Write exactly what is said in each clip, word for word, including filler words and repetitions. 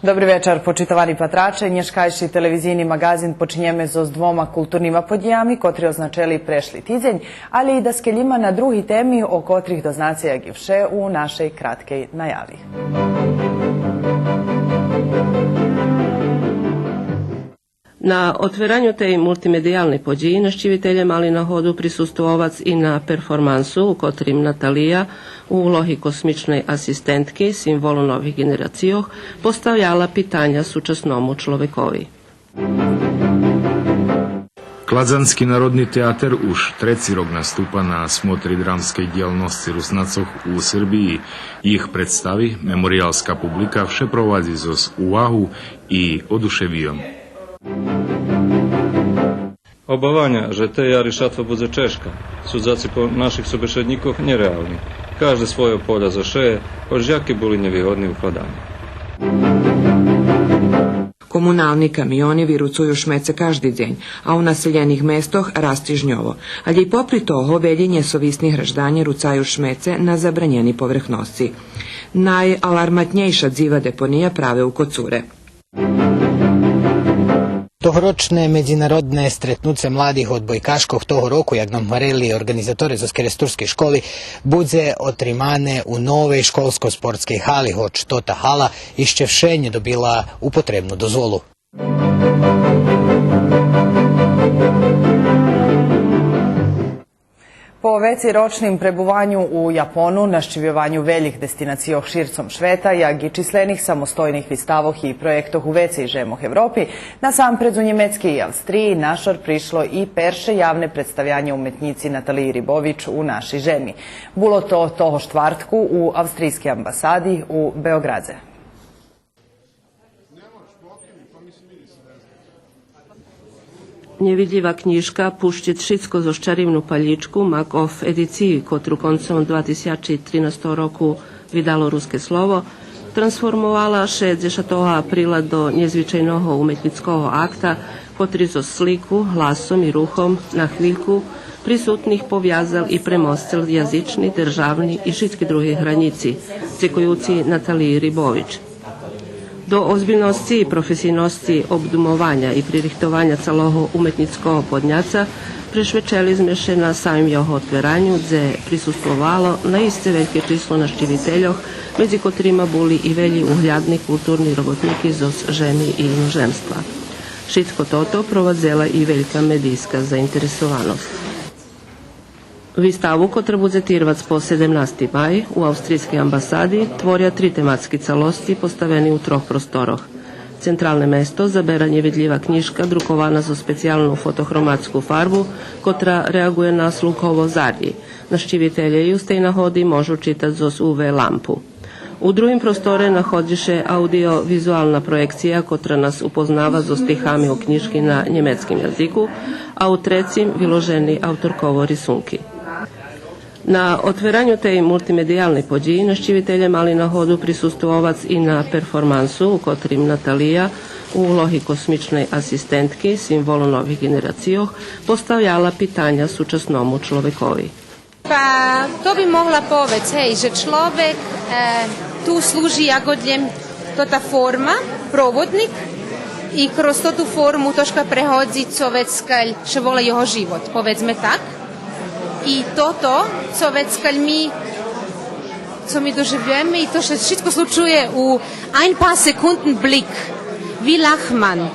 Добри вечар, почитовани патраче. Нєшкайши телевизийни маґазин починєме зоз двома културнима подїями, котри означели прешли тидзень, алє и даскельма на други теми, о котрих дознаце, як и вше, у нашей краткей наяви. На отвераню тей мултимедиялней подїї нащивителє мали нагоду присуствовац и на перформансу, у котрим Наталия у улоги космичней асистентки, символу нових ґенерацийох, поставяла питаня сучасному чловекови. Клазански народни театер уж треци рок наступа на смотри драмскей дїялносци Руснацох у Сербиї. Їх представи мемориялска публика вше провадзи зоз увагу и одушевийом. Обаваня же тея ришатва будзе чежка, су заци по наших собешеднїкох нєреални. Кажде свойо поля зашеє, гоч яки були нєвигодни укладаня. Комунални камиони вируцую шмеце кажди дзень, а у населєних местох раз тижньово. Алє и попри того, велї нєсовисни гражданє руцаю шмеце на забранєни поверхносци. Найаларматнєйша дзива депония праве у Коцуре. Тогорочне медзинародне стретнуце младих одбойкашкох того року, як нам гварели орґанизаторе зоз керестурскей школи, будзе отримане у новей школско-спортскей гали, гоч тота гала ище вше нє добила употребну дозволу. По вецейрочним пребуваню у Япону, нащивйованю велїх дестинацийох ширцом швета, як и числених самостойних виставох и проєктох у вецей жемох Европи, насампредз у Нємецкей и Австриї, нашор пришло и перше явне представянє уметнїци Наталиї Рибович у нашей жеми. Було то того штвартку у австрийскей амбасади у Беоґрадзе. Нєвидлїва кнїжка пущиц шицко зоз чаривну палїчку Mac Off едициї, котру концом два тисячи тринастого року видало Руске слово, трансформовала ше дзешатого априла до нєзвичайного уметнїцкого акта, котри зоз слику, гласом и рухом на хвильку присутних повязал и премосцел язични, державни и шицки други гранїци, дзекуюци Наталиї Рибович. До озбильносци и професийносци обдумованя и пририхтованя цалого уметнїцкого подняца пришвечели зме ше на самим його отвераню, дзе присуствовало наисце вельке число нащивительох, медзи котрима були и велї углядни културни роботнїки зоз жеми и иножемства. Шицко тото провадзела и велька медийска заинтересованосц. Виставу, котра будзе тирвац по седемнасти май у австрийскей амбасади, творя три тематски цалосци поставени у трох просторох. Централне место забера нєвидлїва кнїжка, друкована зоз специялну фотохроматску фарбу, котра реаґує на слунково зарї. Нащивителє ю з тей нагоди можу читац зоз У В лампу. У другим просторе находзи ше аудио-визуална проєкция, котра нас упознава зоз стихами у кнїжки на нємецким язику, а у трецим виложени авторково рисунки. На отвераню тей мултимедиялней подїї нащивителє мали нагоду присуствовац и на перформансу, у котрим Наталия у улоги космичней асистентки, символу нових ґенерацийох, поставяла питаня сучасному чловекови. Па, то би могла повесц, гей, же чловек, е, ту служи як одєм, тота форма, проводнїк, и кроз тоту форму трошка преходзи цо вецкаль ше вола його живот, поведзме так. И тото, цо вецкаль ми, цо ми доживюєме, и то ше шицко случує у ein paar Sekunden Blick, wie Lachmann.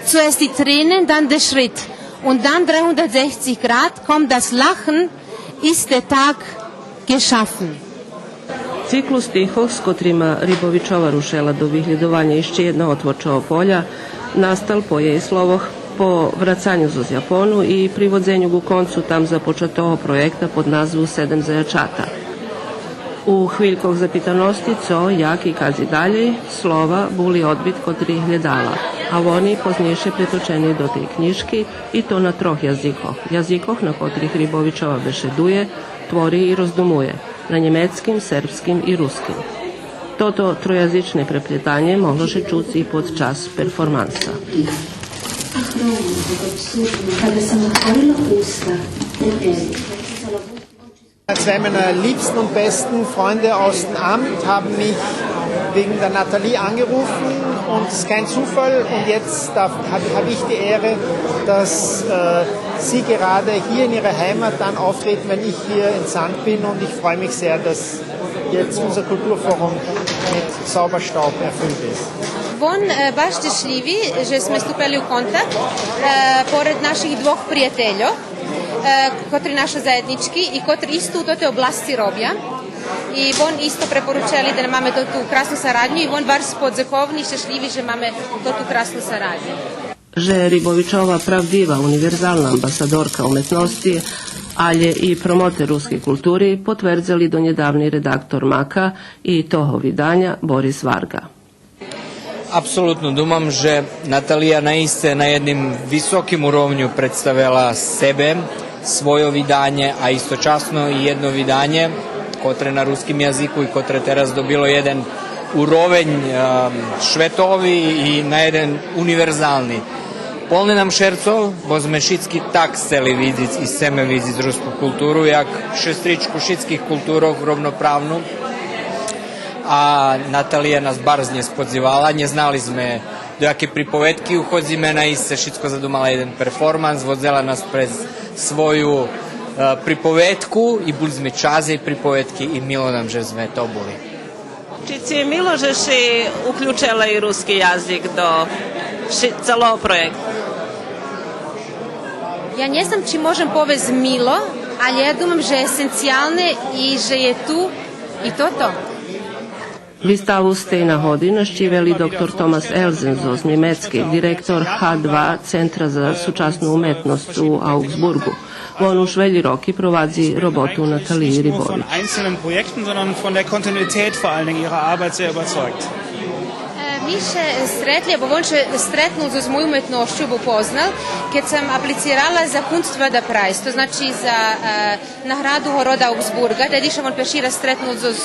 Zuerst die Tränen, dann der Schritt. Und dann dreihundertsechzig Grad kommt das Lachen, ist der Tag geschaffen. Циклус стихох, з котрима Рибовичова рушела до виглїдованя ище єдного творчого поля, настал по єй словох, по врацаню зоз Япону и приводзеню ґу концу там започатого проєкта под назву Седем заячата. У хвилькох запитаности цо, як и кадзи далєй, слова були одбит котри глєдала, а вони познєйше преточени до тей кнїжки, и то на трох язикох, язикох на котрих Рибовичова бешедує, твори и роздумує, на нємецким, сербским и руским. Тото троязичне преплєтанє могло ше чуц и под час перформанса. Zwei meiner liebsten und besten Freunde aus dem Amt haben mich Wegen der Nathalie angerufen und es ist kein Zufall. Und jetzt darf, habe, habe ich die Ehre, dass, äh, Sie gerade hier in Ihrer Heimat dann auftreten, wenn ich hier in Sand bin. Und ich freue mich sehr, dass jetzt unser Kulturforum mit Zauberstaub erfüllt ist. Вон, е, баш щешлїви же зме ступели у контакт, е, поред наших двох приятельох, е, котри нашо заєднїчки и котри исто у тоти обласци робя. И вон исто препоручели да маме тоту красну сарадню и вон барз подзековни и щешлїви же маме тоту красну сарадню. Же Рибовичова правдива универзална амбасадорка уметносци, алє и промотер рускей култури, потвердзел и донєдавни редактор Мака и того виданя Борис Варґа. Apsolutno, думам же Наталия наисце на єдним високим уровню представела себе, свойо виданє, а источасно и єдно виданє котре на руским язику и котре тераз добило єден уровень, ем, шветови и на єден универзални. Полне нам шерцо, бо зме шицки так сцели видзиц и сцеме видзиц руску културу, як шестричку шицких културох ровноправну. А Наталия нас барз нє сподзивала, нє знали зме до якей приповедки уходзиме, наисце шицко задумала єден перформанс, водзела нас през свою, е, приповедку и були зме часц єй приповедки и мило нам же зме то були. Чи ци є мило же ши уключела и руски язик до ши-, целого проєкту? Я нє знам чи можем повесц мило, алє я думам же есенциялне и же є ту и тото. Виставу з тей нагоди нащивел и доктор Томас Елзен зоз Нємецкей, директор Х два Центра за сучасну уметносц у Ауґсбурґу. Вон уж велї роки провадзи роботу Наталиї Рибович. Von einzelnen Projekten, sondern von der Kontinuität vor allen Dingen ihrer Arbeit sehr überzeugt. Е, ми ше стретли, або вон ше стретнул зоз мою уметносцу, або познал, кед сом аплицирала за Kunstförderpreis, то значи за, е, награду города Ауґсбурґа, теди ше вон перши раз стретнул зоз,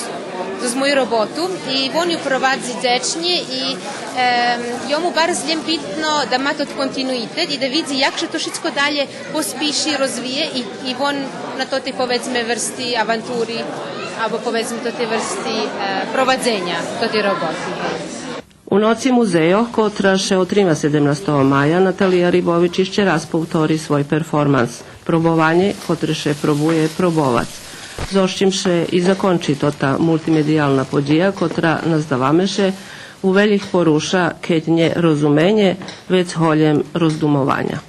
зоз мою роботу и вон ю провадзи дзечнє и, ем, йому барз лєм битно да ма тот континуитет и да видзи як ше то шицко далєй поспиши, розвиє и, и вон на тотей, поведзме, врсци авантури, або, поведзме, тотей врсци, е, провадзеня тотей роботи. У Ноци музейох, котра ше отрима седемнастого мая, Наталия Рибович ище раз повтори свой перформанс. Пробованє, котре ше пробує пробовац. Зоз чим ше и закончи тота мултимедиялна подїя, котра, наздаваме ше, у велїх поруша, кед нє розуменє, вец голєм роздумованя.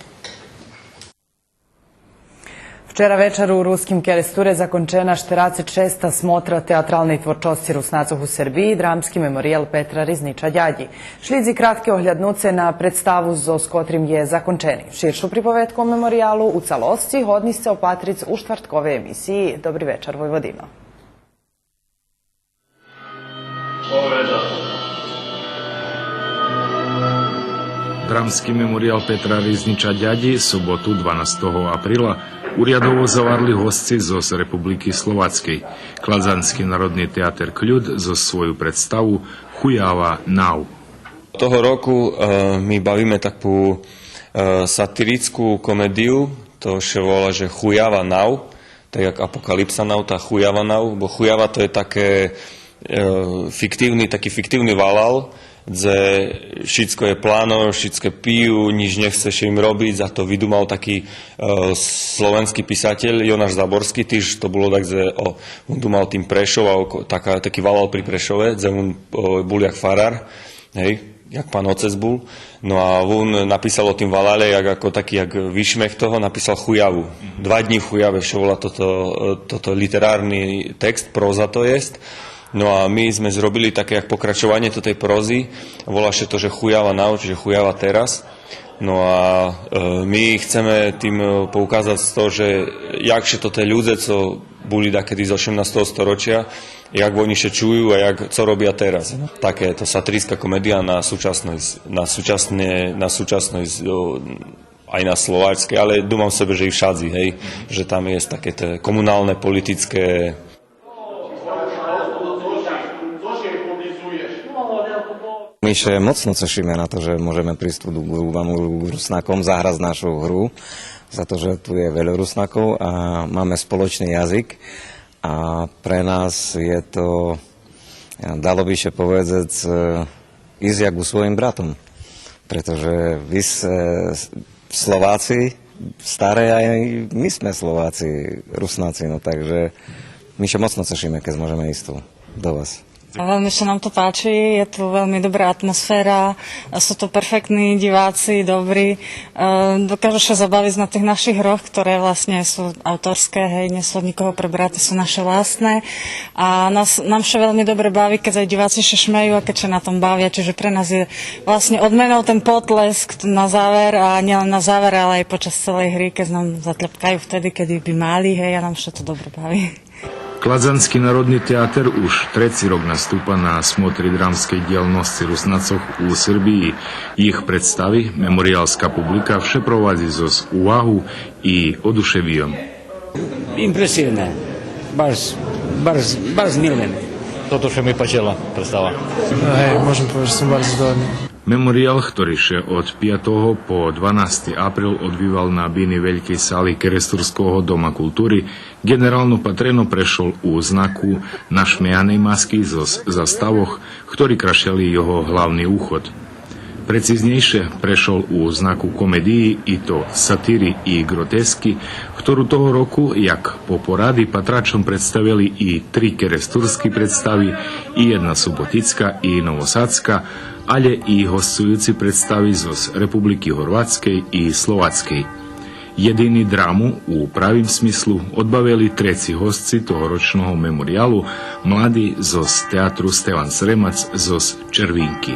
Вчера вечар у Руским Керестуре закончена штерацец шеста смотра театралней творчосци Руснацох у Сербиї, Драмски мемориял Петра Ризнича Дядї. Шлїдзи кратке огляднуце на представу зоз котрим є закончени. Ширшу приповедку о мемориялу у цалосци годни сце опатриц у штвартковей емисиї Добри вечар, Войводино. Dramski memorijal Петра Ризича Дядї соботу, дванастого априла, урядово заварли госци зоз Републики Словацкей. Кладзански народни театер Клюд зоз свою представу Хуява нав. Того року, е, ми бавиме таку, е, сатирицку комедию, то ше вола же Хуява нав, так як Апокалипса нав, та Хуява нав, бо Хуява то є таке, е, фиктивни, таки фиктивни валал, дзе шицко є плано, шицко пию, нїч нє хце ше им робиц, а то видумал таки, е, словенски писатель Йонаш Заборски, тиж то було так, дзе, о, вун думал тим Прешов, а око-, така, таки валал при Прешове, дзе вун, о, бул як фарар, гей, як пан оцец бул. Но а вун написал о тим валале, як, ако таки, як вишмех того, написал Хуяву. Два дни в Хуяве, што вола тото, е, тото литерарни текст, проза то єст. Но а ми зме зробили таке як покрачованє тотей прозы. Вола ше то, же Хуява нав, чиже Хуява тераз. Но а, е, ми хцеме тим, е, поуказац то, же як ше тоти людзе, цо були дакеди з осемнастого сторочия, як вони ше чую а як, цо робя тераз. Таке то сатирицка комедия на сучасной, на сучасне, на сучасной, о, ай на словацкей, але думам себе, же и вшадзи, гей, же там єст таке те комуналне, политицке. Ми ше моцно цешиме на то, же можеме присц ту ду-, ду-, ду-, Руснаком, заграц нашу гру, за то, же ту є вельо Руснаков а маме сполочни язик. А пре нас є то А дало би ся поведзець, е, ісц як у своїм братом, прето же висц, е, Словаци старе, а і мы сме Словаци, Руснаци, но так же мы ся моцно цешиме, кед зможеме ісц ту до вас. Velmi sa nám to páči, je tu velmi dobrá atmosféra, sú tu perfektní diváci, dobrí. E, dokážu sa zabaviť na tých našich hroch, ktoré vlastne sú autorské, hej, nie sú od nikoho prebraté, sú naše vlastné. A nás, nám sa velmi dobre baví, kad aj diváci sa smejú a kad sa na tom bavia, čiže pre nás je vlastne odmenou ten potlesk na záver, a nielen na záver, ale aj počas celej hry, kad nám zatlepkajú vtedy, kedy by mali, hej, a nám sa to dobre baví. Клазански народни театер уж треци рок наступа на Смотри драмскей дїялносци Руснацох у Сербиї. Їх представи мемориялска публика вше провадзи зоз увагу и одушевийом. Impresivné. Baš, baš, baš milé. Toto sa mi páčila predstava. Hej, môžem povedať, že som bardzo zadowolony. Мемориял, хтори ше од пятого по дванасти април одвивал на бини велькей сали Керестурского дома култури, ґенерално патрено прешол у знаку нашмеяней маски зоз заставох, хтори крашели його главни уход. Прецизнєйше, прешол у знаку комедиї, и то сатири и ґротески, хтору того року, як по поради, патрачом представели и три керестурски представи, и єдна суботицка и новосадска, алє и госцуюци представи зоз Републики Горватскей и Словацкей. Єдини драму у правим смислу одбавели треци госци тогорочного мемориялу, млади зоз театру Стеван Сремац зоз Червинки.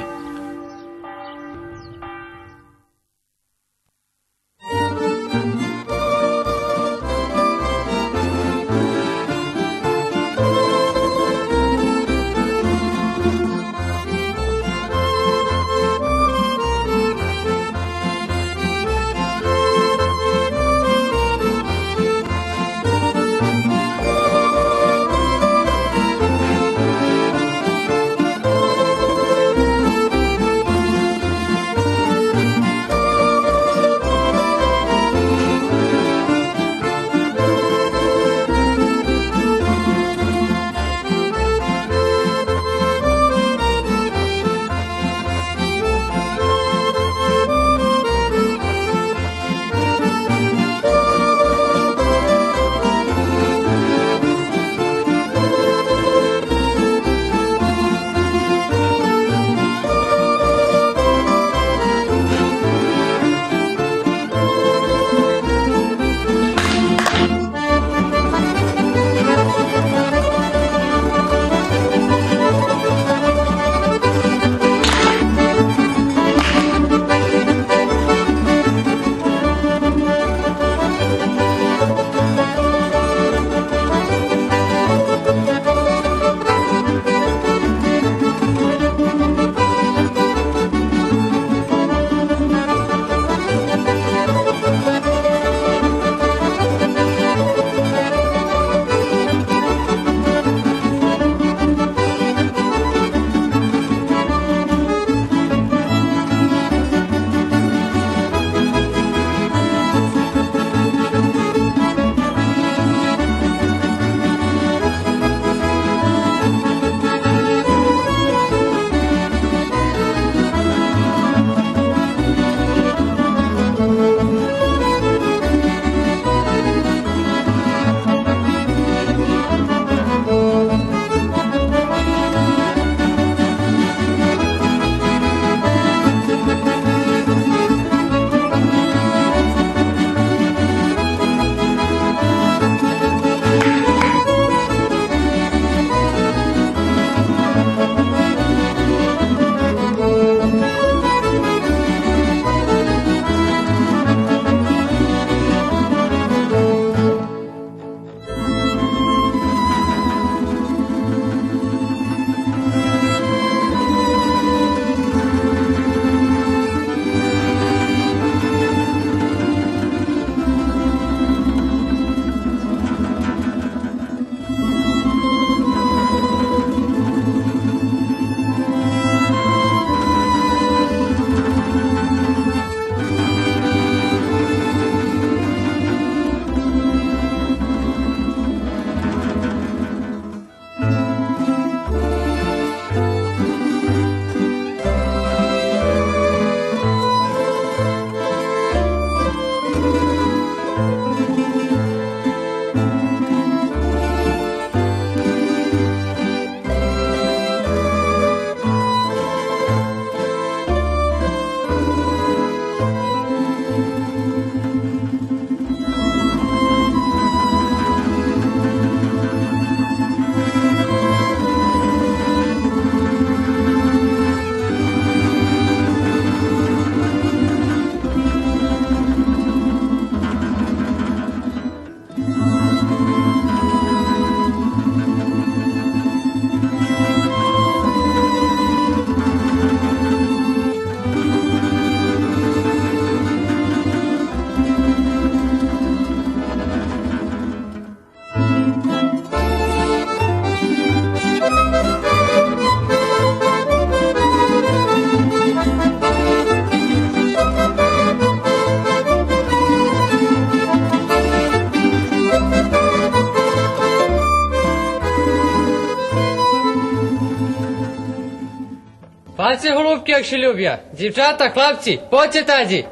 Голубки, як ше любя. Дївчата, хлапци, подце тадзи.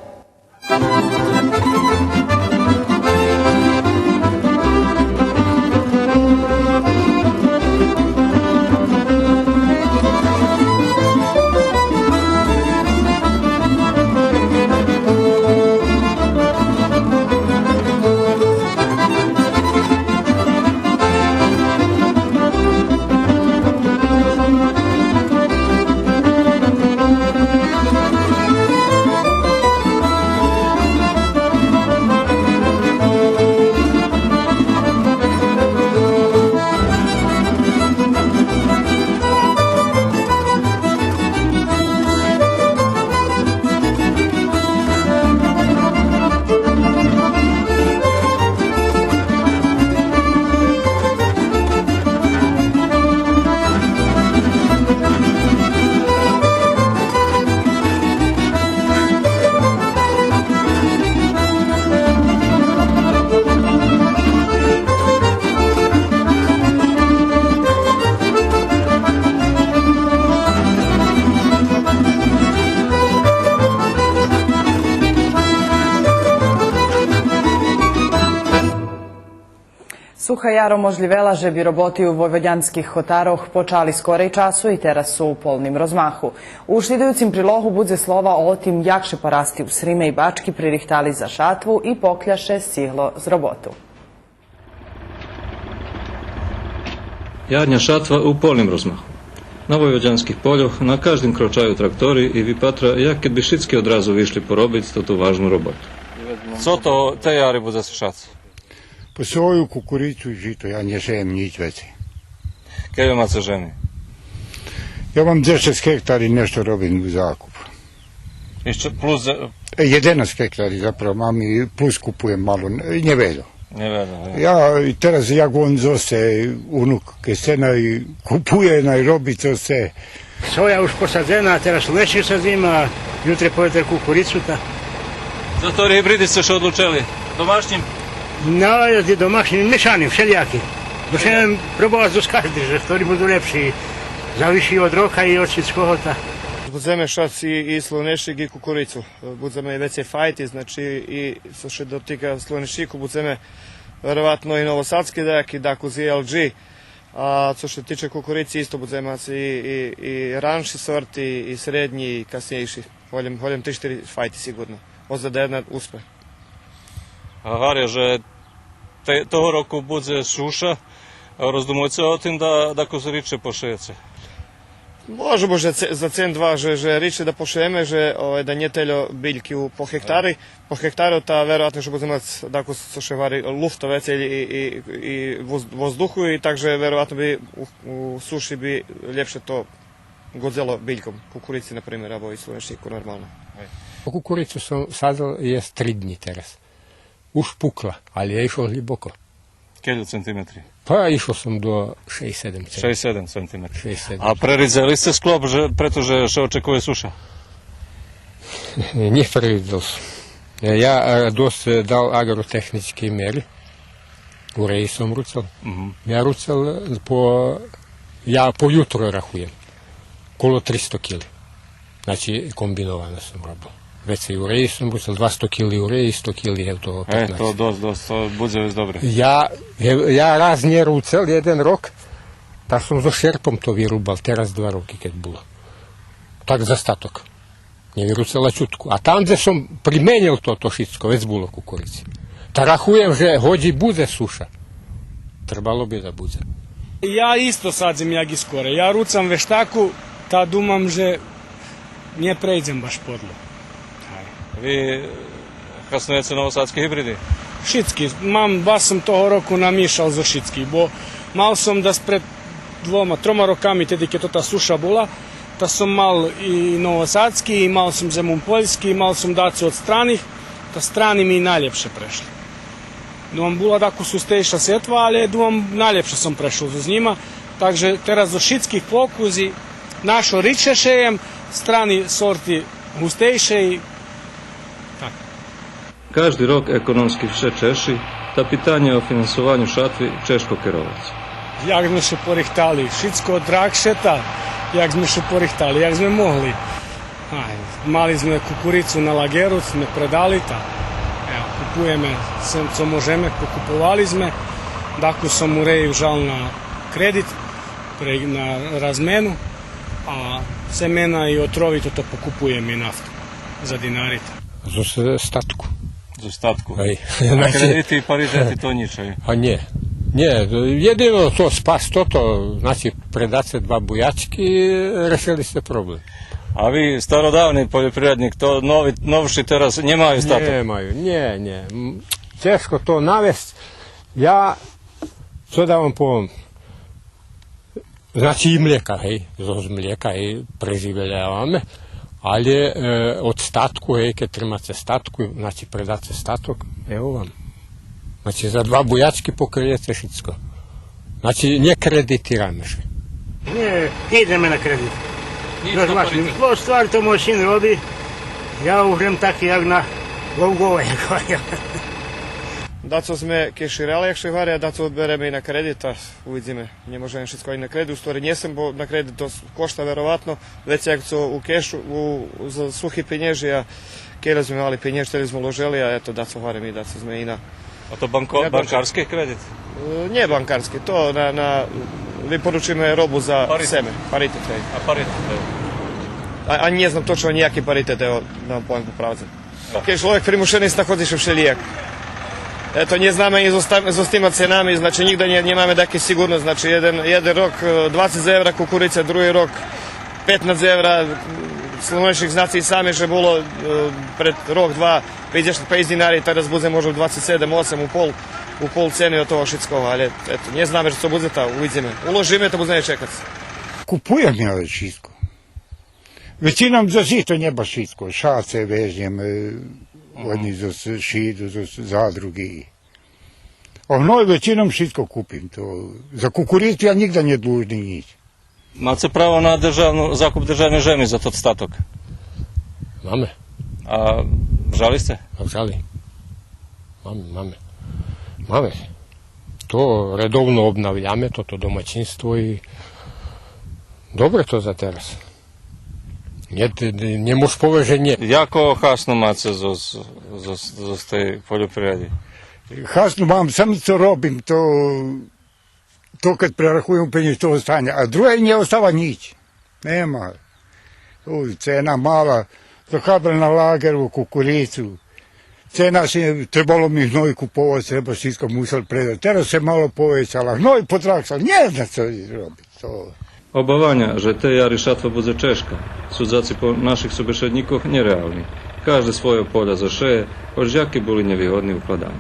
Суха яр оможлївела же би роботи у войводянских хотарох почали скорей часу и тераз су у полним розмаху. У шлїдуюцим прилогу будзе слова о тим як ше парасти у Сриме и Бачки пририхтали за шатву и покля ше сцигло з роботу. Ярня шатва у полним розмаху. На войводянских польох на каждим крочаю трактори и випатра як кед би шицки одразу вишли поробиц тоту важну роботу. Цо то те яри будзе сишац? По сою, кукурицу и жито, я нє сеєм нїч вецей. Кельо маце жеми? Я мам дзешец гектари, нєшто робим у закуп. Ище плюс за- Е, єденац гектари заправо мам и плюс купуєм мало, нє, нє вельо. Нє вельо, е. Я и тераз, як вон зосце, унук кед сце, най купує, най роби цо сце. Соя уж посадзена, а тераз лещи садзиме, а ютре, повитре кукурицу, та. За хтори гибриди сце ше одлучели? Домашнїм? Но, и домашнїм, мишани, вшелїяки. Бо сом пробовац досц кажди, же хтори буду лєпши. Зависи од рока и од шицкого, та. Будземе сишац и, и слонешик и кукурицу. Будземе и вецей файти, значи и цо ше дотика слонешику, будземе вероватно и новосадски даяки, дакус и Ел Джи. А цо ше тиче кукурици, исто будземе мац и, и, и ранши сорти, и среднї, и каснєйши. Голєм, голєм три-штири файти сиґурно. Оз да єдна успе. Гваря же те-, того року будзе суша, а роздумуєце о тим да, дакус ридше пошеєце? Може, може, це-, за цен два же, же ридше да пошеєме, же, овай, да нє тельо бильки у, по гектари, по гектару, та вероватно же будземе мац дакус, цо ше гвари, луфта вецей и, и, и воз-, воздуху, и так же вероватно би у, у суши би лєпше то годзело бильком, кукурици, на пример, або и слонешику нормално. Кукурицу сом садзел єст три днї тераз. Уж пукла, але я ишол глїбоко. Кельо центиметри? Па ишол сом до шейсц-седем центиметри. Шейсц-седем центиметри. Шейсц-седем. А преридзели сце склоп же, прето же ше очекує суша? Нє преридзел сом. Я, е, досц, е, дал аґротехнїчки мери. Уреї сом руцел. Мгм. Я руцел, е, по, я по ютру рахуєм. Коло тристо кили. Значи, комбиновано сом робел. Вецей уреї сом руцел, двасто кили уреї, сто кили, гевто, е, петнац. То досц, досц, то будзе вец добре. Я, я раз нє руцел єден рок, та сом зоз шерпом то вирубал, тераз два роки кед було. Так за статок. Нє вируцела чутку. А там дзе сом применєл тото шицко, вец було кукурици. Та рахуєм же годзи будзе суша. Требало би да будзе. Я исто садзим як и скоре. Я руцам вештаку, та думам же нє прейдзем баш подло. Ви хаснуєце новосадски гибриди? Шицки. Мам, баш сом того року намишал зоз шицких, бо мал сом да спред двома, трома роками, теди кед тота суша була, та сом мал и новосадски, и мал сом земунпольски, и мал сом дацо од страних, та страни ми найлєпше прешли. Думам, була дакус густейша сетва, але думам, найлєпше сом прешол зоз нїма. Так же тераз зоз шицких покуси, нашо ридше шеєм, страни сорти густейше и так. Кажди рок економски вше чежши, та питанє о финансованю шатви чежко керовац. Як зме ше порихтали, шицко драгше та, як зме ше порихтали, як зме могли. Ай, мали зме кукурицу на лагеру, зме предали та, ево, купуєме сем цо можеме, покуповали зме. Дакус сом уреїв жал на кредит, пре-, на размену, а семена и отрови тото покупуєме и нафту за динари та. Зоз статку. Зоз статку. Ай. А значи, кредити и паритети то нїч, ай? А нє. Нє, єдино то спас тото, значи, предаце два буячки, решели сце проблем. А ви стародавни польопривреднїк, то нови, новши тераз нємаю статок? Нємаю, нє, нє. М, чежко то навесц. Я, цо да вам повем, Значи, и млєка, гей, зоз млєка, гей, преживеляваме, але, е, од статку, гей, кед тримаце статку, значи, предаце статок, ево вам. Значи, за два буячки покриєце шицко. Значи, нє кредитираме ше. Нє, нє идземе на кредит. Нїч не парите? Бо ствар то мой син роби, я уж лєм таки як на ловгова, як гваря. Дацо зме кеширали, як ше гвари, а дацо береме и на кредит, а увидзиме. Нє можеме шицко и на кредит, у ствари нє сом, бо на кредит то кошта вероватно, вецей як цо у кешу, у, за сухи пенєжи, а кельо зме мали пенєжи, тельо зме уложели, а ето, дацо гварим и дацо зме и на... А то банко-, банкарски кредит? Е, нє банкарски, то на, на, випоручиме робу за семе. Паритет. Паритет, гей. А паритет, гей. А, а нє знам точно нїяки паритет, ево, да вам повем по правди. Кед чловек примушени знаходзи ше вшелїяк. Ето, нє знаме и зоз тим-, зоз тима ценами, значи, нїґда нє, нємаме таку сиґурносц. Значи, єден, єден рок, е, двацец евра кукурица, други рок петнац евра, м, слонешик, значи, и саме же було, е, пред рок-два пейдзешат пейц динари, тераз будзе може двацец седем, осем, у пол, у пол цени од того шицкого, але, ето, нє знаме же цо будзе, та увидзиме. Уложиме, та будземе чекац. Купуєме, але шицко. Већином за жито, нє баш шицко, шаце вежеме, е, од нїх зоз шиду, зоз задруги. А гной већином шицко купим, то за кукурицу я нїґда нє длужни нїч. Маце право на державну, закуп державней жеми за тот статок? Маме. А жали сце? А жали. Маме, маме. Маме. То редовно обнавяме, тото домаћинство и добре то за тераз. Нє, ти, ти, нє мож повесц же нє. Яку хасну маце зоз, зоз, зоз тей польопривреди? Хасну мам, сам цо робим, то, то кед прерахуєм пенєжи, то остане, а друге нє остава нїч. Нема. О, цена мала, то хабра на лагеру, кукурицу. Цена ше, требало ми гной куповац, треба шицко мусел предац. Тераз ше мало повесала. Гной потраксал, нє зна цо робиц. То. Обаваня же тей яри шатва будзе чежка, судзаци по наших собешеднїкох, нєреални. Кажде свойо поля зашеє, гоч яки були нєвигодни укладаня.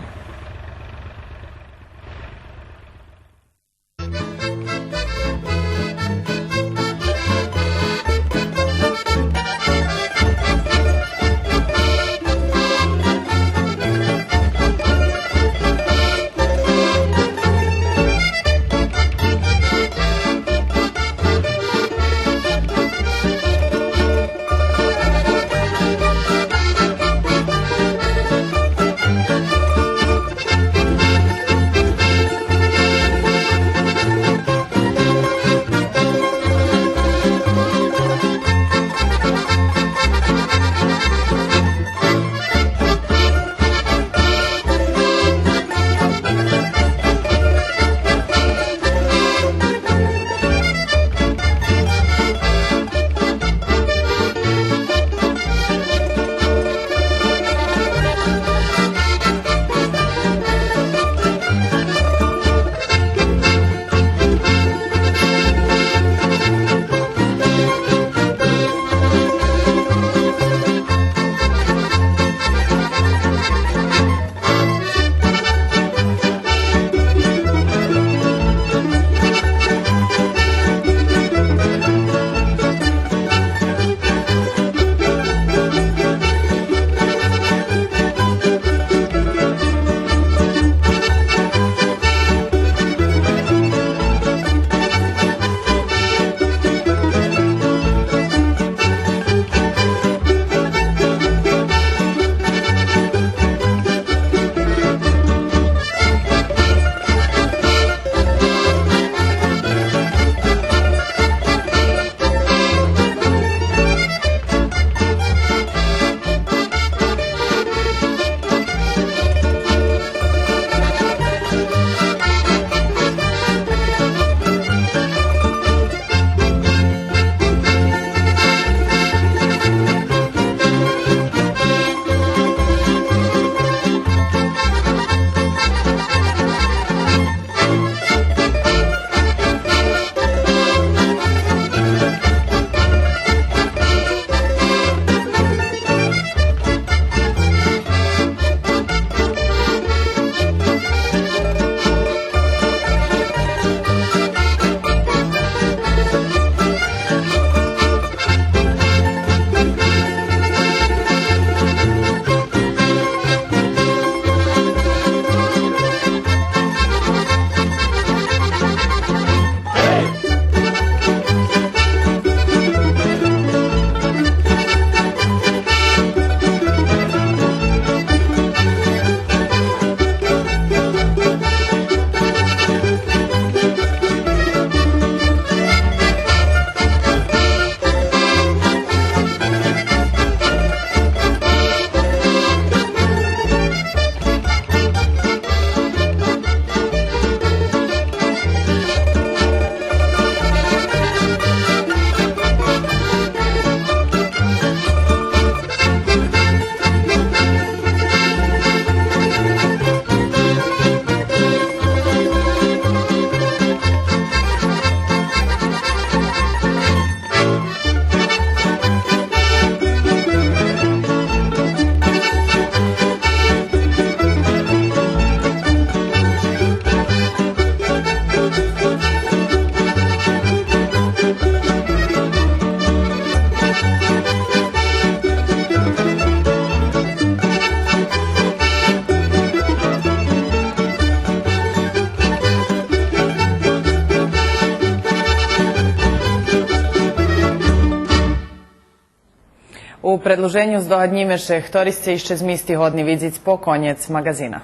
Предлуженю здогаднїме ше хтори сце ище змисти годни видзиц по конєц маґазина.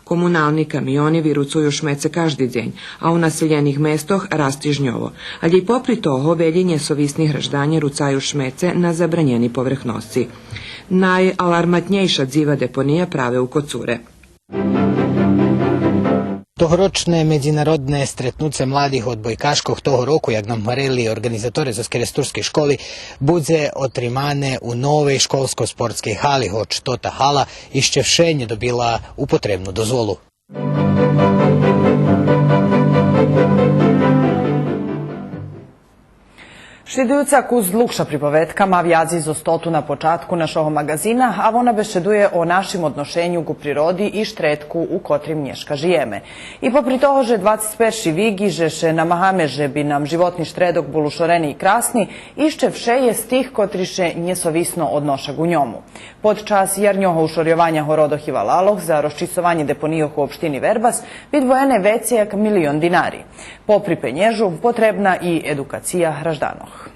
Комунални камиони вируцую шмеце кажди дзень, а у населєних местох раз тижньово. Алє й попри того, велї нєсовисни гражданє руцаю шмеце на забранєни поверхносци. Найаларматнєйша дзива депония праве у Коцуре. Тогорочне медзинародне стретнуце младих одбойкашкох того року, як нам гварели орґанизаторе зоз керестурскей школи, будзе отримане у новей школско-спортскей гали, гоч тота гала ище вше нє добила употребну дозволу. Шлїдуюца кус длугша приповедка ма вязи з остоту на початку нашого маґазина, а вона бешедує о нашим одношеню ку природи и штредку у котрим нєшка жиєме. И попри того же двацец перши вик и же ше намагаме же би нам животни штредок бул ушорени и красни, ище вше єст тих котри ше нєсовисно одноша ку ньому. Под час ярнього ушорйованя городох и валалох за розчисцованє депонийох у општини Вербас видвоєне вецей як милион динари. Попри пенєжу, потребна и едукация гражданох.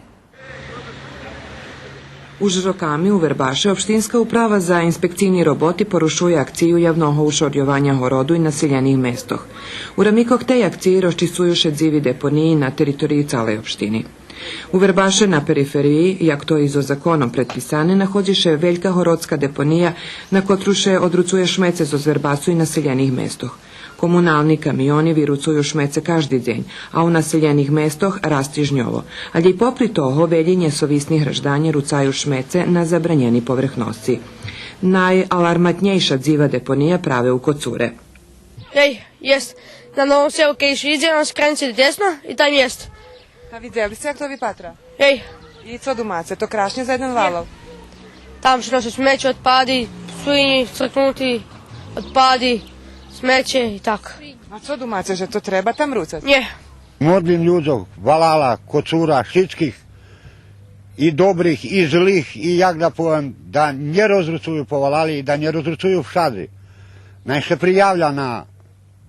Уж роками у Вербаше Општинска управа за инспекцийни роботи порушує акцию явного ушорйованя городу и населєних местох. У рамикох тей акциї розчисцую ше дзиви депониї на териториї цалей општини. У Вербаше на перифериї, як то и зоз законом предписане, находзи ше велька городска депония на котру ше одруцує шмеце зоз Вербасу и населєних местох. Комунални камиони вируцую шмеце кажди дзень, а у населєних местох раз тижньово. Алє й попри того, велї нєсовисни гражданє руцаю шмеце на забранєни поверхносци. Найаларматнєйша дзива депония праве у Коцуре. Гей, єст. На Новом Селу кед идзеш, он скренци десно и там єст. Та видзели сце як то випатра? Гей. И цо думаце, то крашнє за єден валал? Там ше ноше смече, одпади, свинї, цркнути, одпади, смече и так. А цо думаце, же то треба там руцац? Нє. Модлим людзох, валала, Коцура, шицких, и добрих, и злих, и як да повем, да нє розруцую по валали и да нє розруцую вшадзи. Най ше приявля на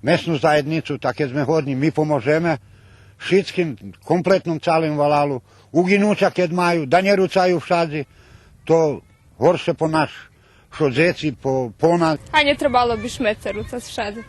месну заєднїцу, та кед зме годни, ми поможеме шицким, комплетном цалим валалу, угинуца кед маю, да нє руцаю вшадзи, то горше по наш, шо дзеци, по, по нас. А нє требало би шмеце руцац вшадзи.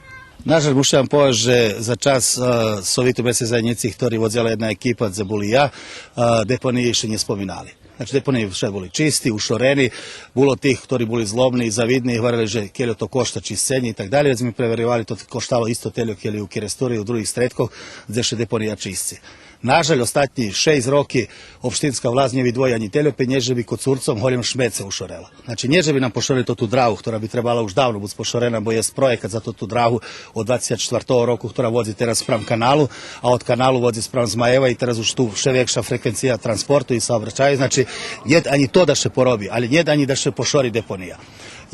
Нажаль, мушим вам повесц же за час, е, Совиту месней заєднїци, хтори водзела єдна екипа, дзе бул и я, е, депониї ше нє споминали. Значи, депониї вше були чисти, ушорени, було тих хтори були злобни и завидни и гварели же кельо то кошта чисценє и так далєй, вец зме преверйовали, то коштало исто тельо кельо у Керестури, у других стредкох, дзе ше депония чисци. Нажаль, остатнї шейсц роки општинска власц нє видвои анї тельо пенєжи же би Коцурцом голєм шмеце ушорела. Значи, нє же би нам пошорели тоту драгу, хтора би требала уж давно буц пошорена, бо єст проєкат за тоту драгу од двацец штвартого року, хтора водзи тераз спрам каналу, а од каналу водзи спрам Змаєва и тераз уж ту вше векша фреквенция транспорту и саобрачаю. Значи, нєт анї то да ше пороби, алє нєт анї да ше пошори депония.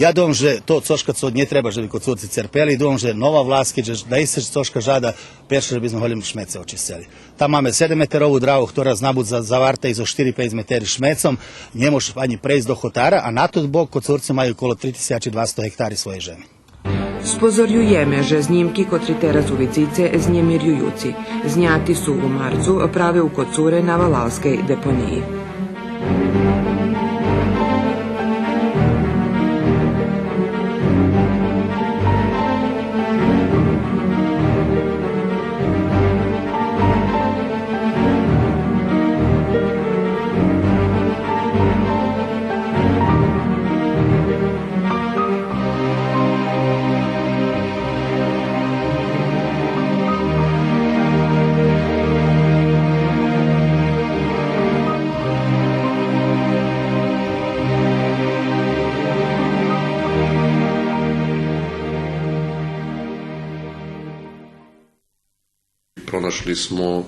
Я думам же то цошка цо нє треба же би Коцурци церпели, и думам же нова власц, кед же наисце цошка жада, перше же би зме голєм шмеце очисцели. Там маме седемметерову драгу, хтора зна буц за-, заварта и зоз штири-пейц метери шмецом, нє мож анї прейсц до хотара, а на тот бок Коцурци маю коло три тисячи двасто гектари своєй жеми. Спозорюєме же знїмки котри тераз увидзице знємирююци. Зняти су у марцу праве у Коцуре на валалскей депониї. Пронашли смо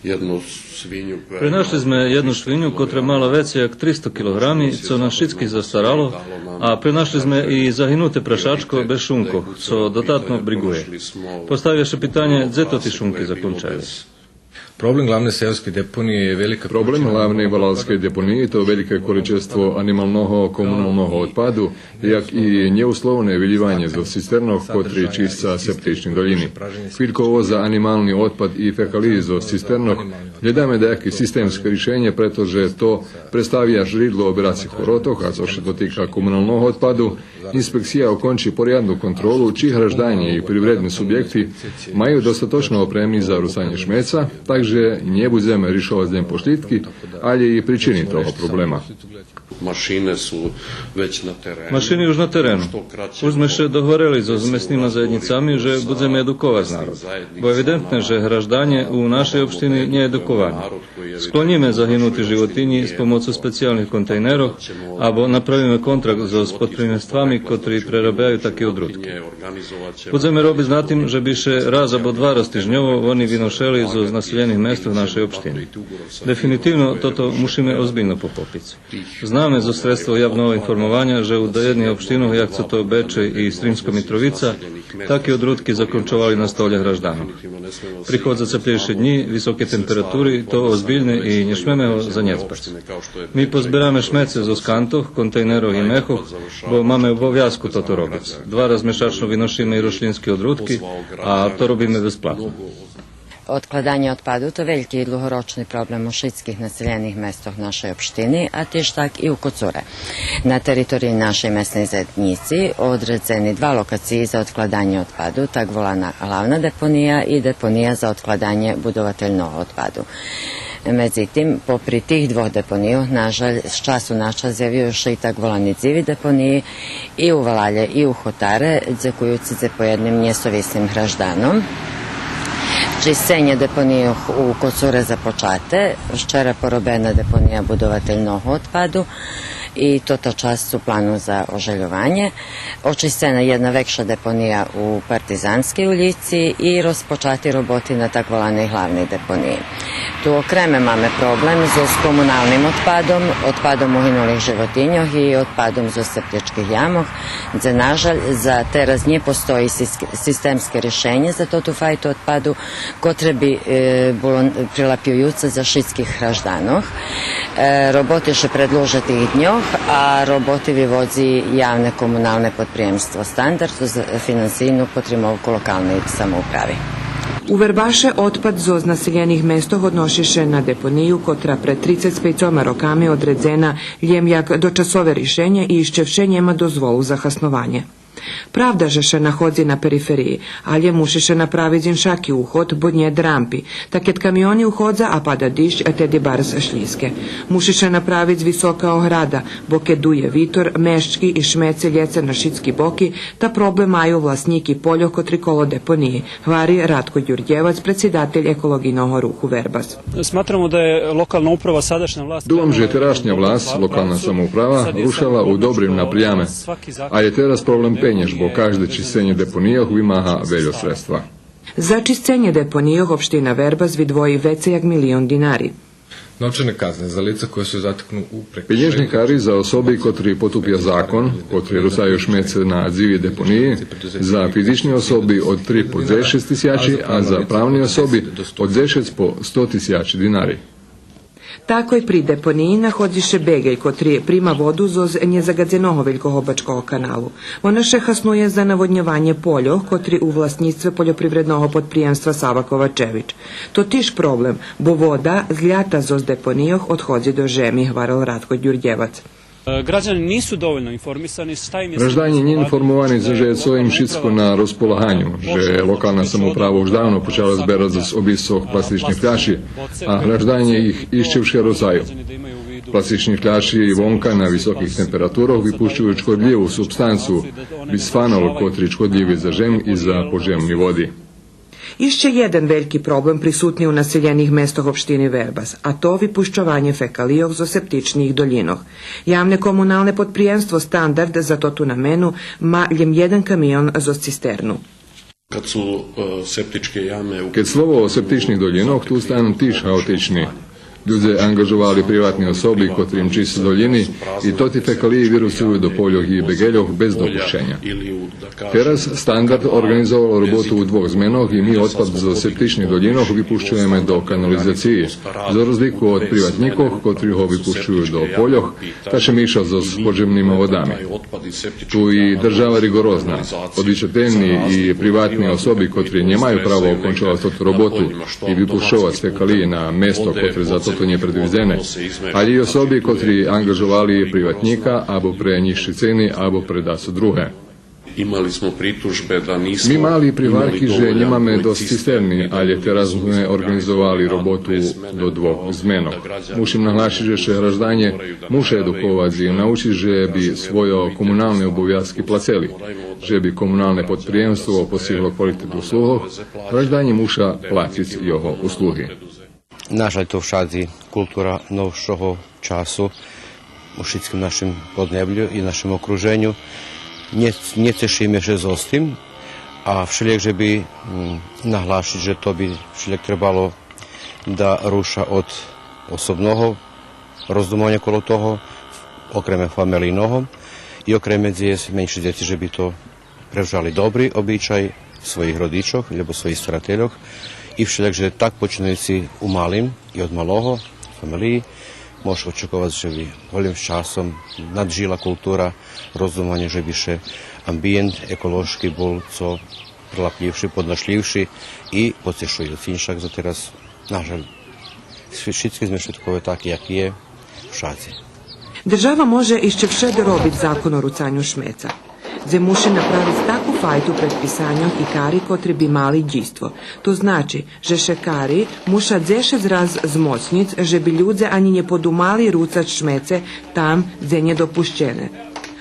єдну свиню коя... Принашли зме єдну свиню котра мала вецей як тристо килоґрами, цо нас шицких застарало, а принашли зме и загинуте прашачко без шункох, цо дотатно бриґує. Поставя ше питанє, дзе тоти шунки закончаю? Problem glavne seoske deponije je velika... Problem glavne valalske deponije to велике количество анималного комуналного одпаду, як и нєусловне вилїванє зоз цистернох котри чисца септични долїни. Квилько за анимални одпад и фекалиї зоз цистернох, глєдаме даяке системске ришенє, прето же то представя жридло обирацих воротох, а цо ше дотика комуналного одпаду, инспекция окончи порядну контролу чи гражданє и привредни субєкти маю достаточно опреми за русанє шмеца, так же нє будземе ришовац лєм пошлїдки, алє и причини того проблема. Машини су већ на терену. Машини уж на терену. Уж зме ше догварели зоз меснима заєднїцами же будземе едуковац народ. Бо евидентне же гражданє у нашей општини нє едуковани. Склонїме загинути животинї з помоцу специялних контейнерох, або направиме контракт зоз подприємствами котри прерабяю таки одрутки. Будземе робиц на тим же би ше раз або два раз тижньово вони виношели зоз населєних местох нашей општини. Дефинитивно тото мушиме озбильно похопиц. Знаме зоз средства явного информованя же у даєдних општинох, як цо то Бечей и Сримска Митровица, таки одрутки закончовали на столє гражданох. Приходза цеплєйше днї, високи температури, то озбильне и нє шмеме го занєдзбац. Ми позбераме шмеце зоз кантох, контейнерох и мехох, бо маме обовязку тото робиц. Два раз мешачно виношиме и рошлїнски одрутки, а то робиме безплатно. Одкладанє одпаду то вельки и длугорочни проблем у шицких населєних местох нашей општини, а тиж так и у Коцуре. На териториї нашей месней заєднїци одредзени два локациї за одкладанє одпаду, так волана главна депония и депония за одкладанє будовательного одпаду. Медзитим, попри тих двох депонийох, на жаль, з часу на час зявюю ше и так волани дзиви депониї, и у валалє, и у хотаре, дзекуюци дзе поєдним нєсовислим гражданом. Чисценє депонийох у Коцуре започате, вчера поробена депония будовательного одпаду и тота часц у плану за ожельованє. Очисцена єдна векша депония у Партизанскей улїци и розпочати роботи на так воланей главней депониї. Ту окреме маме проблем зоз комуналним одпадом, одпадом угинулих животиньох и одпадом зоз септичких ямох, дзе, на жаль, за тераз нє постої сис-, системске ришенє за тоту файту одпаду, котре би, е, було прилапююце за шицких гражданох. Е, роботи ше предлужа тих дньох, а роботи виводзи явне комуналне подприємство Стандард з финансийну потримовку локалней самоуправи. У Вербаше одпад зоз населєних местох одноши ше на депонию котра пред трицец пейцома роками одредзена лєм як дочасове ришенє и ище вше нєма дозволу за хаснованє. Правда же ше находзи на перифериї, алє муши ше направиц иншаки уход, бо нєт рампи, та кед камиони уходза, а пада диждж, а теди барз шлїзке. Муши ше направиц висока ограда, бо кед дує витор, мешчки и шмеце лєца на шицки боки, та проблем маю власнїки польох котри коло депониї, гвари Ратко Дюрдєвац, предсидатель Еколоґийного руху Вербас. Smatramo da je lokalna uprava, sadašnja vlast... Думам же терашня власц, локална самоуправа, рушела у добрим напряме, а є тераз проблем пенєж, бо кажде чисценє депонийох вимага вельо средства. За чисценє депонийох општина Вербас видвои вецей як милион динари. Novčane kazne za lica koja se zateknu u prekršaju... Пенєжни кари за особи котри потупя закон, котри русаю шмеце на дзиви депониї, за физични особи од три по дзешец тисячи, а за правни особи од дзешец по сто тисячи динари. Такой при депониї находзи ше беґель котри прима воду зоз нєзаґадзеного Велького бачкого каналу. Вона ше хаснує за наводньованє польох котри у власнїцтве польопривредного подприємства Сава Ковачевич. То тиж проблем, бо вода злята зоз депонийох одходзи до жеми, гварел Ратко Дюрдєвац. Građani nisu dovoljno informisani šta im je... Гражданє нє информовани же цо им шицко на розполаганю, же локална самоуправа уж давно почала зберац з обисцох пластични фляши, а гражданє их ище вше русаю. Пластични фляши и вонка на високих температурох випущую шкодлїву субстанцу, бисфанол, котри шкодлїви за жем и за поджемни води. Ище єден вельки проблем присутни у населєних местох општини Вербас, а то випущованє фекалийох зоз септичних долїнох. Явне комуналне подприємство Стандард за тоту намену ма лєм єден камион зоз цистерну. Kad su, e, septičke jame u... Кед слово о септичних долїнох, ту стан тиж хаотични. Людзе анґажовали приватни особи котрим чисто долїни и тоти фекалиї вирусцую до польох и беґельох без допущеня. Тераз Стандард орґанизовал роботу у двох зменох и ми одпад зоз септичних долїнох випущуєме до канализациї. За розлику од приватнїкох, котри го випущую до польох, та ше миша зоз поджемнима водами. Ту и держава риґорозна. Одвичательни и приватни особи котри нємаю право окончовац тоту роботу и випущовац фекалиї на место котре за тото нє предвидзене, алє и особи котри анґажовали приватнїка або пре нїзши цени, або пре дацо друге. Имали смо притужбе да нисмо... Ми мали приґварки же нємаме досц цистерни, алє тераз зме орґанизовали роботу до двох зменох. Мушим наглашиц же ше гражданє муша едуковац и научиц же би свойо комуналне обовязки плацели, же би комуналне подприємство постигло квалитет услугох, гражданє муша плациц його услуги. Нажаль, то вшадзи култура новшого часу у шицким нашим поднеблю и нашим окруженю. Нє, нє цешиме ше зоз тим, а вшелїяк же би, м, наглашиц же то би вшелїяк требало да руша од особного роздумованя коло того, окреме фамелийного, и окреме дзе єст менши дзеци же би то превжали добри обичай своїх родичох, лєбо своїх старательох, и вшелїяк же так починаюци у малим и од малого фамелиї, можеш очековац же би голєм з часом наджила култура роздумованя же би ше амбиєнт еколошки бул цо прилаплївши, подношлївши и поцешуюци. Иншак за тераз, нажаль, ши-, шицки зме швидкове таки, як є, вшадзи. Держава може ище вше доробиц закон о руцаню шмеца. Дзе муши направиц таку файту предписаньох и кари котри би мали дїйство. То значи же ше кари муша дзешец раз змоцнїц же би людзе анї нє подумали руцац шмеце там дзе нє допущене.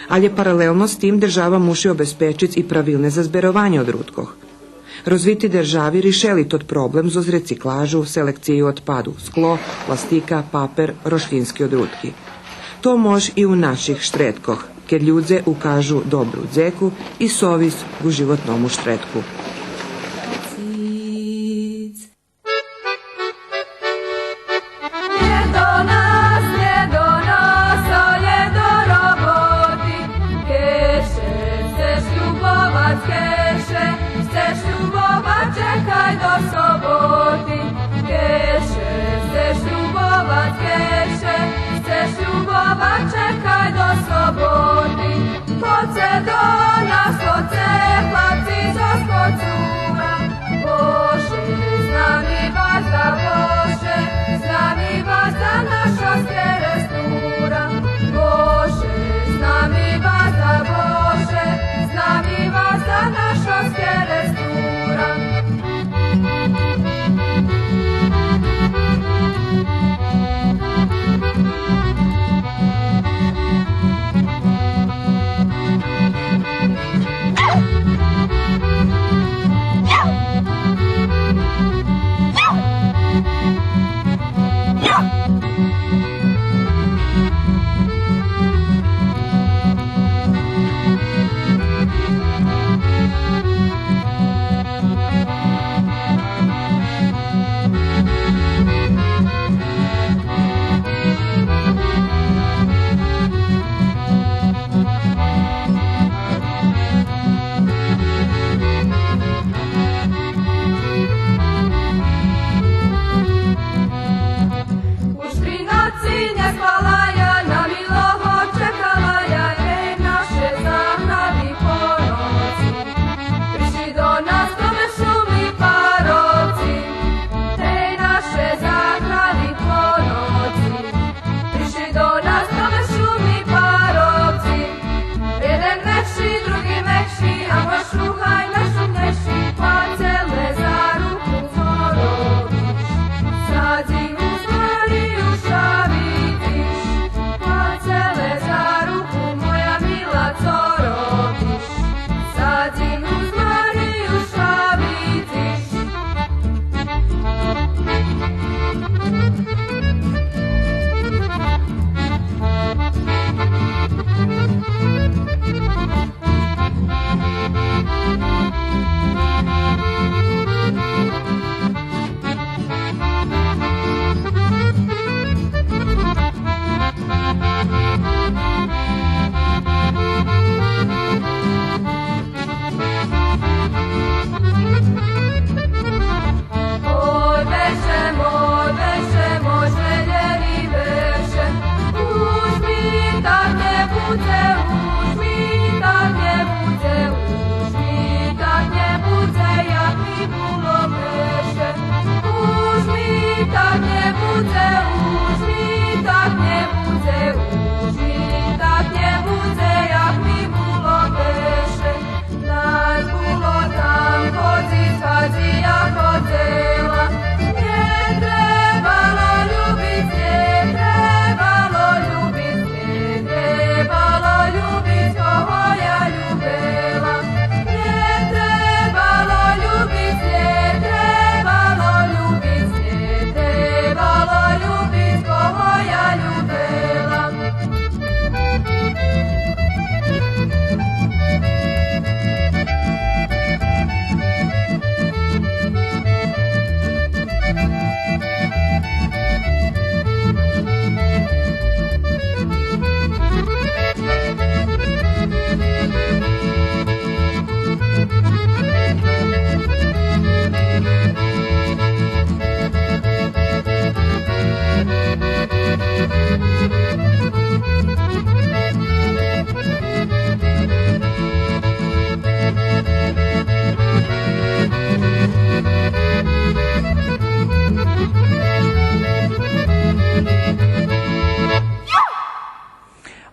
Алє паралелно з тим держава муши обезпечиц и правилне за зберованє одрудкох. Розвити держави ришели тот проблем зоз рециклажу, селекцию одпаду, скло, пластика, папер, рошлїнски одрудки. То мож и у наших штредкох, кед людзе укажу добру дзеку и совисц ґу животному штредку. Нє до нас, нє до нас, алє до роботи. Кед ше сцеш любовац, кед ше сцеш любовац, чекай до соботи. Кед ше сцеш любовац, кед ше сцеш любовац, чекай до соботи. Хоце до нас, хоце, хлапци зоскочу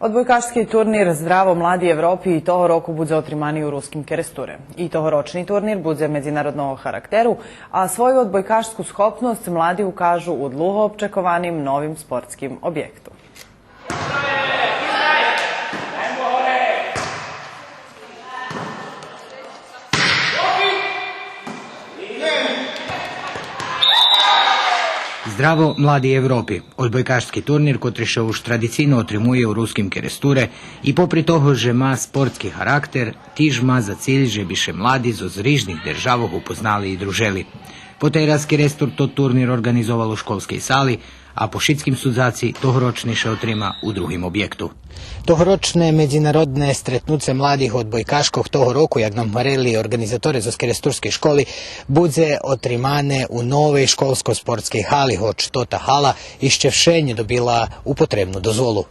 Одбойкашски турнир Здраво млади Европи и того року будзе отримани у Руским Керестуре. И тогорочни турнир будзе медзинародного характеру, а свою одбойкашску схопносц млади укажу у длуго обчекованим новим спортским обєкту. Здраво млади Европи, одбойкашски турнир котри ше уж традицийно отримує у Руским Керестуре и попри того же ма спортски характер, тиж ма за циль же би ше млади зоз рижних державох упознали и дружели. Потераз Керестур тот турнир орґанизовал у школскей сали, а по шицким судзаци тогорочни ше отрима у другим обєкту. Тогорочне медзинародне стретнуце младих одбойкашкох того року, як нам гварели орґанизаторе зоз керестурскей школи, будзе отримане у новей школско-спортскей гали, гоч тота гала ище вше нє добила употребну дозволу.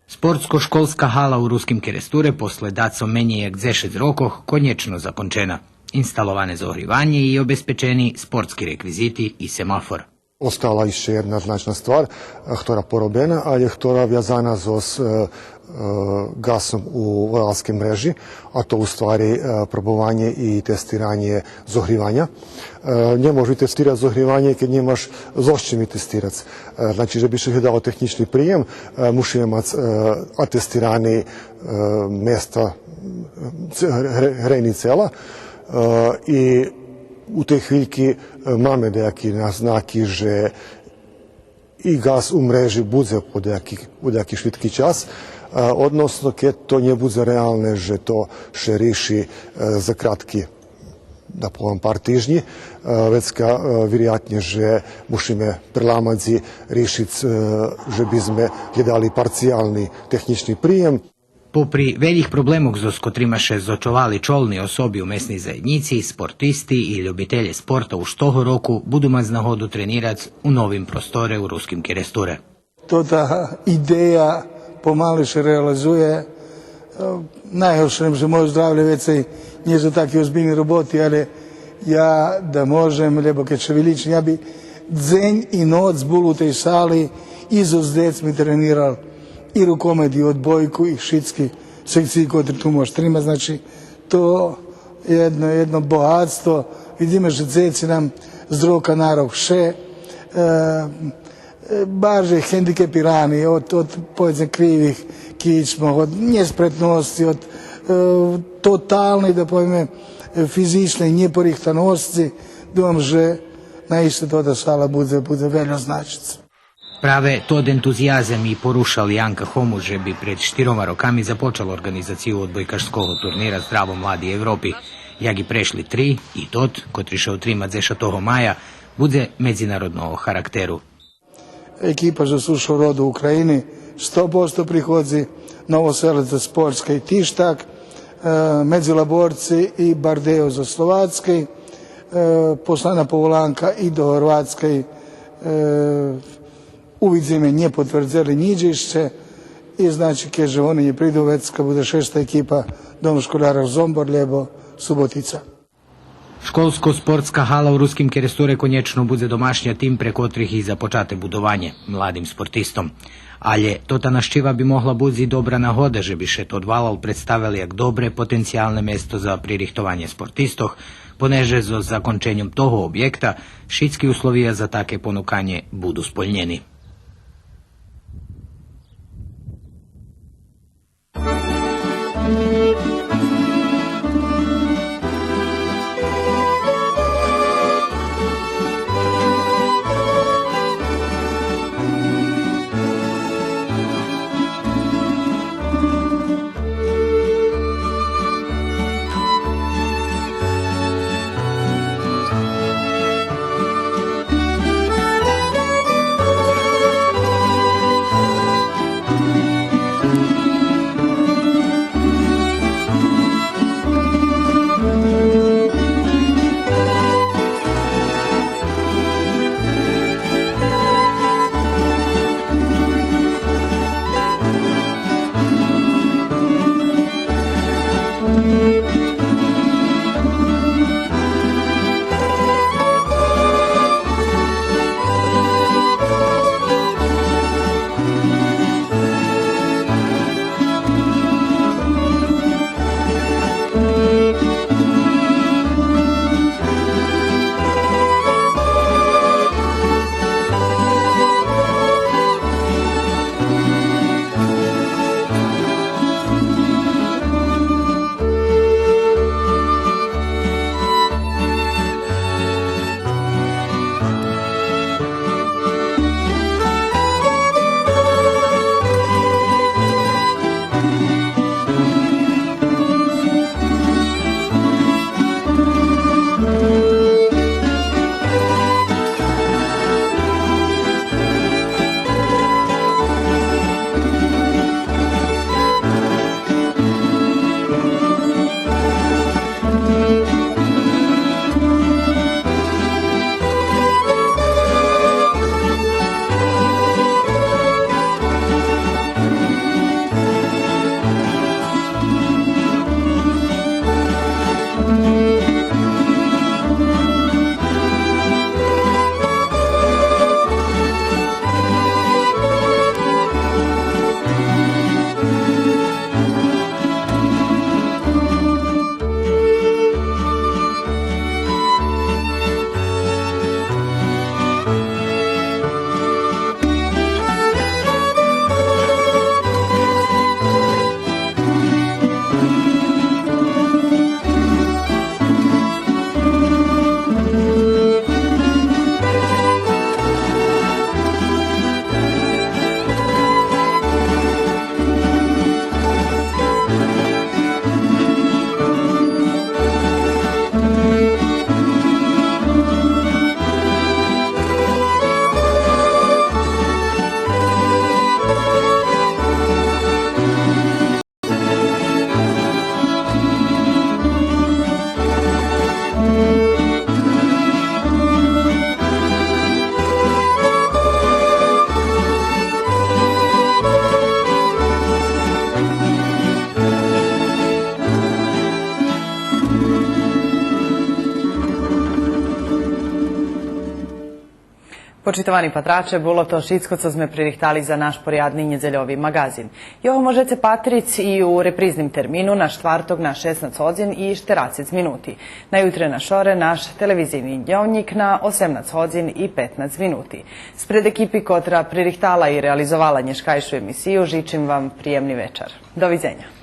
Спортско-школска гала у Руским Керестуре после дацо менєй як дзешец рокох конєчно закончена. Инсталоване зогриванє и обезпечени спортски реквизити и семафор. Остала ище єдна значна ствар, е, хтора поробена, але хтора вязана зоз, е, е, ґасом у водалскей мрежи, а то у ствари, е, пробованє и тестиранє зогриваня. Е, нє можеш тестирац зогриванє кед нємаш зоз чим тестирац. Е, значи, же би ше глєдало технїчни приєм, е, мушиме мац, е, атестирани, е, места, е, ц-, гре-, гре-, грейни цела. Е, и у тей хвильки, е, маме даяки назнаки же и ґас у мрежи будзе по даяки, по даяки швидки час, е, односно кед то нє будзе реалне же то ше риши, е, за кратки, да повем, пар тижнї, е, вецка, е, вироятнє же мушиме преламац и ришиц, е, же би зме глєдали парциялни технїчни приєм. Попри велїх проблемох зоз котрима ше зочовали чолни особи у месней заєднїци, спортисти и любителє спорта уж того року буду мац нагоду тренирац у новим просторе у Руским Керестуре. Тота идея помали ше реализує. Е, найгорше же моє здравлє вецей нє за таки озбильни роботи, але я да можем, лєбо кед ше вилїчи, я би дзень и ноц бул у тей сали и зоз дзецми тренирал и рукомет, и одбойку, и шицки секциї котри ту мож тримац. Значи, то єдно, єдно богатство. Видзиме же дзеци нам з рока на рок ше, е, е, баржей гендикепирани од, од, поведзме, кривих кичмох, од нєспретносци, од, е, тоталней, да повеме, физичней нєпорихтаносци. Думам же наисце тота сала будзе, будзе вельо значиц. Праве тот ентузиязем и порушал Янка Хомуш же би пред штирома роками започал орґанизацию одбойкашского турнира Здраво млади Европи, як и прешли три, и тот, котри ше отрима дзешатого мая, будзе медзинародного характеру. Екипа зоз Сушого Роду України сто посто приходзи, Новоселец зоз Польскей тиж так, е, Медзилаборци и Бардео зоз Словацкей, е, послана поволанка и до Горватскей, е, увидзиме, нє потвердзели нїч ище. И, значи, кед же вони нє приду, вецка будзе шеста екипа Дом школярох Зомбор лєбо Суботица. Школско-спортска гала у Руским Керестуре конєчно будзе домашня тим пре котрих и започате будованє, младим спортистом. Алє тота нащива би могла буц и добра нагода же би ше тот валал представел як добре потенциялне место за пририхтованє спортистох, понеже зоз законченьом того обєкта шицки условия за таке понуканє буду сполнєни. Почитовани патраче, було то шицко цо зме пририхтали за наш порядни нєдзельови маґазин. Його можеце патриц и у репризним термину на штварток на шеснац годзин и штерацец минути. На ютре на шоре наш телевизийни дньовнїк на осемнац годзин и петнац минути. Спред екипи котра пририхтала и реализовала нєшкайшу емисию, жичим вам приємни вечар. До видзеня.